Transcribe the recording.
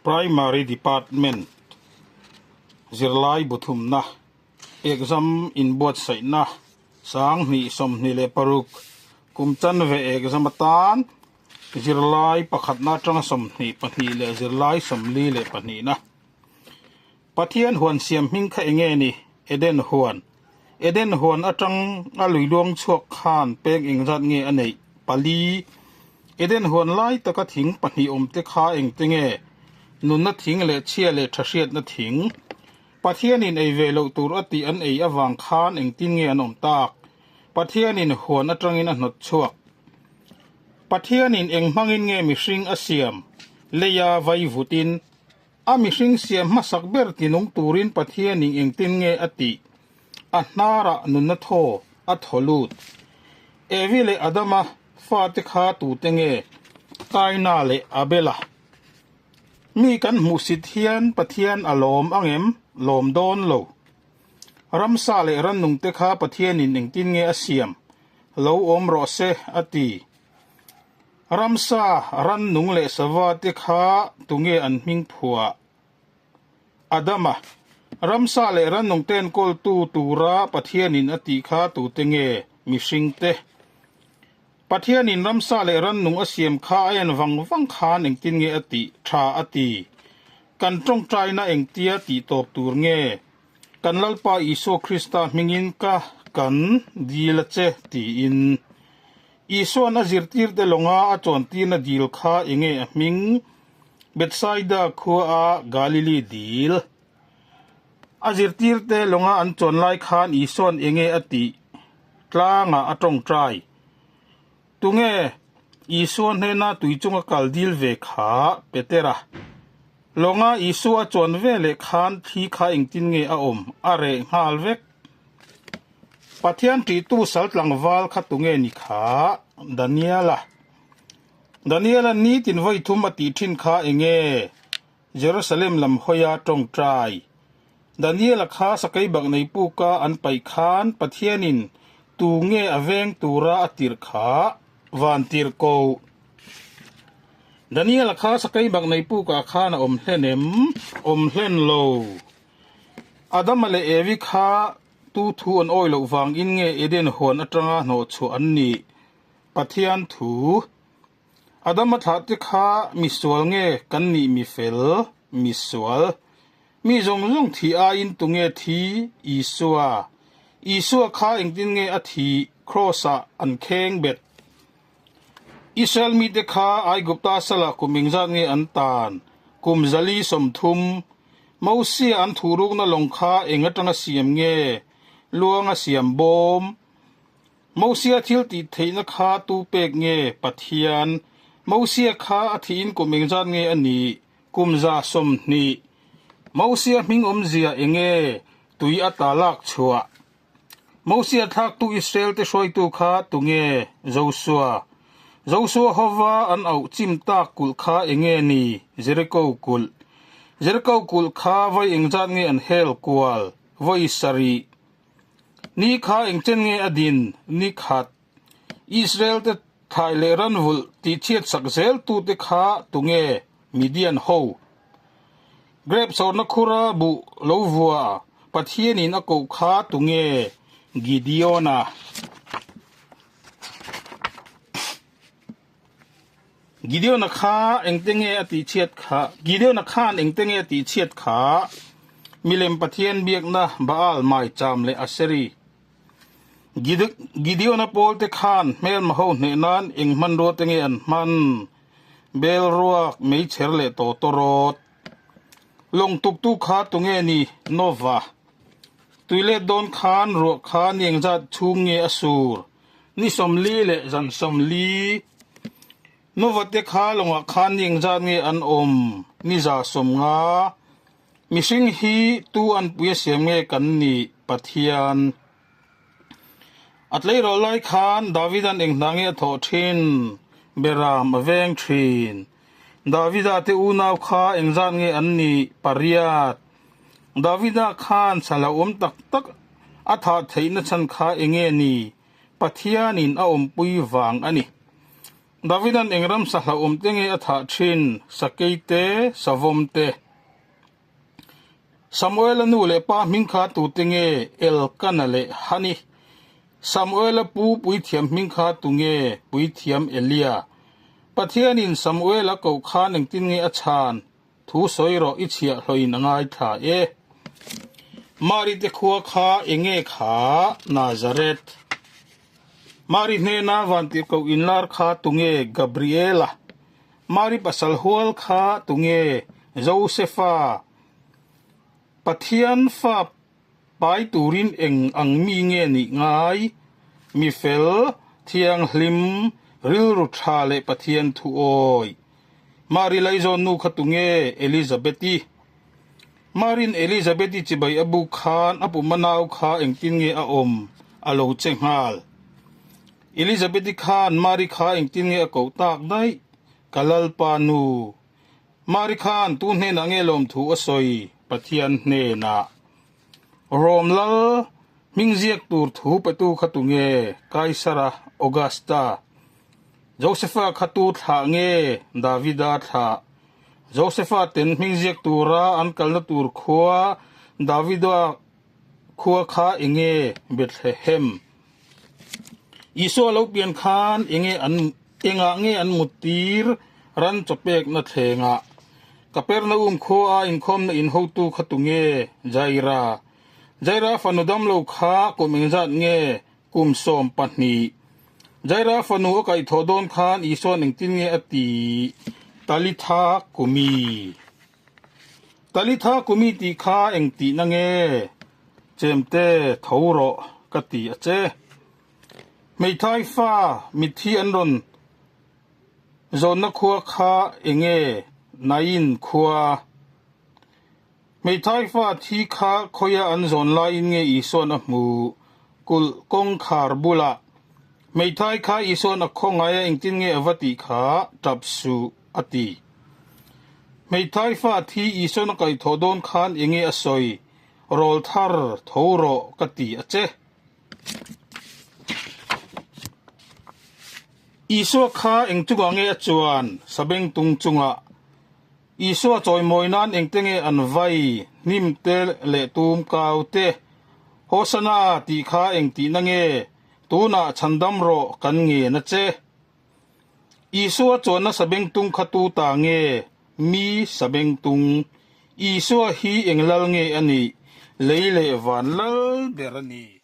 Primary Department zirlai bu thumna exam inbuatsaihna sanghnih 26 kum chanve exam atan zirlai pakhatna atanga 22 leh zirlai 42 na. Pathian huan siam hming kha enge ni? Eden huan. Eden huan atang a lui luang chhuak khan peng engzat nge a neih? Pali. Eden huan lai taka thing pahnih awm te kha engte nge? Nunna thing leh chhia leh tha hriatna thing. Pathianin ei ve loh tur a tih an ei avang khan engtin nge an awm tak? Pathianin huan atangin a hnawt chhuak. Pathianin eng hmangin nge mihring a siam? Leia vai vutin. A mihring siam hmasak ber tinung turin Pathianin engtin nge a tih? A hnarah nunna thaw a thaw lut. Evi leh Adama fate kha tute nge? Kaina leh Abela. Mi kan hmuhsit hian Pathian a lawm angem? Lawm dawn lo. Ramsa leh rannungte kha Pathianin engtin nge a siam? Lo awm rawh se, a ti. Ramsa, rannung leh sava te kha tunge an hming phuah? Adama, Ramsa leh rannung te enkawltu tura Pathianin a tih kha tute nge? Mihringte. Pathianin ramsa leh rannung a siam kha a en vang vang khan engtin nge a tih? Tha a ti. Kan tawngtaina engtia tih tawp tur nge? Kan Lalpa Isua Krista hmingin ka kan dil a che tiin. Isua'n a zirtirte lawnga a chuantirna dil kha enge a hming? Bethsaida khua a Galili dil. A zirtirte lawnga an chuan lai khan Isua'n enge a tih? Tlangah a tawngtai. Tunge Isua hnena tui chunga kal dil ve kha? Petera. Lawnga Isua a chuan veleh khan thli kha engtin nge a awm? A reh nghal vek. Pathian ṭihtu sal tlangval kha tunge ni kha? Daniela. Daniela nitin vawi thum a tih ṭhin kha enge? Jerusalem lam hawia ṭawngṭai. Daniela kha sakei bak nei puka an paih khan Pathianin tu nge a veng tura a tirh kha? Van tirh ko. Daniela kha sakei bak nei pukah khan a awm hlen em? Awm hlen lo. Adama leh Evi kha tu thu an awi loh vangin nge Eden huan atanga hnawhchhuah an nih? Pathian thu. Adama thlahte kha misual nge kan nih mifel? Misual. Mi zawng zawng thih aiin tunge thi? Isua. Isua kha engtin nge a thih? Kraws-ah an kheng bet. Israel mite kha Aigupta salah kum engzat nge an tan? Kum 130. Mosia an thuhrukna lawng kha eng atanga siam nge? Luanga siam bawm. Mosia thil tih theihna kha tu pek nge? Pathian. Mosia kha a thihin kum engzat nge a nih? Kum 120. Mosia hming awmzia enge? Tui ata lak chhuah. Mosia thlaktu Israel te hruaitu kha tunge? Josua. Josua hova an auh chim tak kulh kha enge ni? Jeriko kulh. Jeriko kulh kha vawi engzat nge an hel kual? Vawi sarih. Ni kha engchen nge a din? Ni khat. Israel te thlai leh ranvulh tihchhiat sak zel tute kha tunge? Midian ho. Grape sawrna khura buh lo vua Pathianin a koh kha tunge? Gideona. Gideona kha engte nge a tihchhiat kha? Gideona khan engte nge a tihchhiat kha? Milem Pathian biakna Baal maicham leh Aseri. Gideona pawlte khan hmelma ho hneh nan eng hmanrua te nge an hman? Bel ruak, meichher leh tawtawrawt. Lawng tuktu kha tunge ni? Nova. Tuilet dawn khan ruah kha ni engzat chhung nge a sur? Ni 40 leh zan 40. Nova te kha lawngah khan ni engzat nge an awm? Ni 150. Mihring hi tu an pui a siam nge kan nih? Pathian. A tleirawl lai khan Davida'n eng hna nge a thawh thin? Beram a veng thin. Davida te unau kha engzat nge an nih? Pariat. Davida khan sa hlauhawm tak tak a thah theihna chhan kha enge ni? Pathianin a awmpui vang a ni. Davida'n eng ramsa hlauhawm te nge a thah thin? Sakei te, savawm te. Samuela nu leh pa hming kha tute nge? Elkana leh Hani. Samuela pu puithiam hming kha tu nge? Puithiam Elia. Pathianin Samuela koh khan engtin nge a chhan? Thu sawi rawh i chhiah hlawhin a ngaithla e. Mari te khua kha enge kha Nazareth. Mari hnena vantirhkoh inlar kha tunge Gabriela. Mari pasal hual kha tunge Josefa. Pathian fa pai turin eng ang mi nge nih ngai? Mi fel, thianghlim, rilru tha leh Pathian thu awi. Mari laizawn nu kha tunge Elizabeth-i? Marin Elizabeth-i chibai a buk khan a puma nau kha engtin nge a awm a lo che nghal. Elizabeth-i khan Mari kha engtin nge a koh tak daih? Ka Lalpa nu. Mari khan tu hnenah nge lawmthu a sawi? Pathian hnenah. Rom lal hming ziak tur thu petu kha tunge? Kaisara Augusta. Josefa kha tu thlah nge? Davida thlah. Josefa ten hming ziak tura an kalna tur khua Davida khua kha enge? Bethlehem. Isua lo pian khan enge an engah nge an muttir ran chawpekna thlengah? Kapernaum khua a inkhawmna in hotu kha tunge? Jaira. Jaira fanu damlo kha kum engzat nge? Kum 12. Jaira fanu a kaihthawh dawn khan Isua'n engtin nge a ti? Talitha kumi. Talitha kumi tih kha eng tihna nge? Chemte tho rawh ka ti a che. Hmeithai fa mitthi an rawn zawnna khua kha enge Nain khua? Hmeithai fa thi kha khawia an zawn laiin nge Isua'n a hmu? Kulh kawngkhar bulah. Hmeithai kha Isua'n a khawngaih a engtin nge a va tih kha tap suh a ti. Hmeithai fa thi Isua'n a kaihthawh dawn khan enge a sawi? Rawl thar tho rawh ka ti a che. Isua kha eng chungah nge a chuan? Sabengtung chungah. Isua chawimawi nan engte nge an vai, hnim te leh tum kau te? Hosana tih kha eng tihna nge? Tunah chhandam rawh kan ngen a che. Isua chuanna sabengtung kha tu ta nge? Mi sabengtung. Isua hi eng lal nge a nih? Lei leh van lal ber a ni.